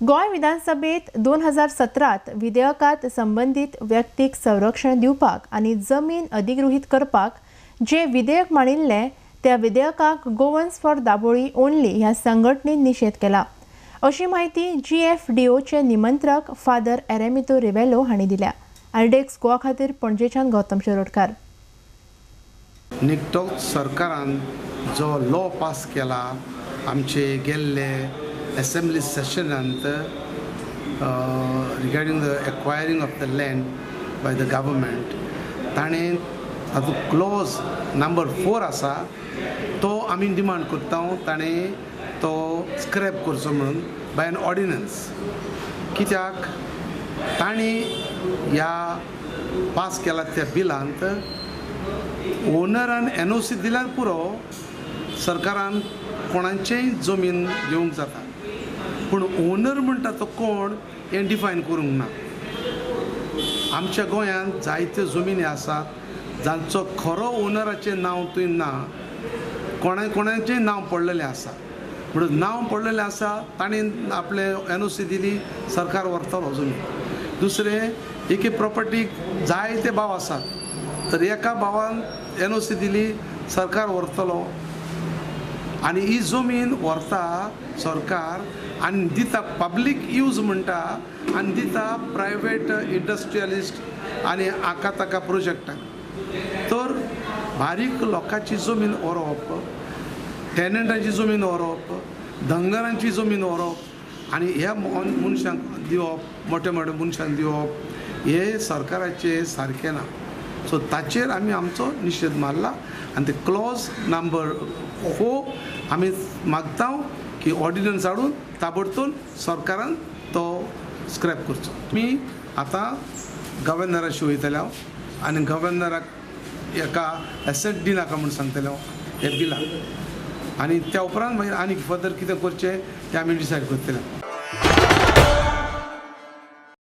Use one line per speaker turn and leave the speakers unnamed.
गोंय विधानसभेत 2017 विधेयकात संबंदीत व्यक्तीक संरक्षण दिवपाक आनी जमीन अधिगृहीत करपाक जे विधेयक मांडिल्लें त्या विधेयकाक गोवन्स फॉर दाबोळी ओनली ह्या संघटनेन निशेध केला, अशी म्हायती GFDOचे निमंत्रक फादर एरेमितो रिवेलो हांणी दिल्या. आरडीएक्स गोवा खातीर पणजेच्यान गौतम शिरोडकार.
निकतोच सरकारान जो लॉ पास केला आमचे गेल्ले assembly सेशनांत regarding the acquiring of the land by the government, ताणें तातूंत क्लॉज नंबर 4 आसा तो आमी डिमांड करता ताणें तो स्क्रॅप करचो म्हणून बाय एन ऑर्डिनन्स. कित्याक तांणी ह्या पास केला त्या बिलांत ओनरान NOC दिल्यार पुरो, सरकारान कोणाचेय जमीन घेवंक जाता, पूण ओनर म्हणटा तो कोण हें डिफायन करूंक ना. आमच्या गोंयांत जायत्यो जमिनी आसात जांचो खरो ओनराचें नांव थंय ना, कोणाचें नांव पडलेलें आसा. म्हणून नांव पडलेलें आसा ताणें आपलें NOC दिली, सरकार व्हरतलो जमीन. दुसरें, एके प्रॉपर्टीक जायते भाव आसात, तर एका भावान NOC दिली, सरकार व्हरतलो आनी ही जमीन व्हरता सरकार आनी दिता पब्लीक यूज म्हणटा आनी दिता प्रायवेट इंडस्ट्रियलिस्ट आनी आका ताका प्रोजेक्टाक. तर बारीक लोकांची जमीन व्हरप, टेनंटाची जमीन व्हरप, धंगरांची जमीन व्हरप आनी ह्या मनशांक दिवप, मोठे मोठे मनशांक दिवप हे सरकाराचें सारकें ना. सो ताचेर आमी आमचो निशेध मारला आनी ते क्लॉज नंबर 4 आमी मागता की ऑर्डिनन्स हाडून ताबडतोब सरकारान तो स्क्रॅप करचो. आमी आतां गव्हर्नराशी वयतले हांव आनी गव्हर्नराक एका एसेट दिनाका म्हूण सांगतले हांव हे बिलाक, आनी त्या उपरांत मागीर आनीक फर्दर कितें करचें तें आमी डिसायड करतले.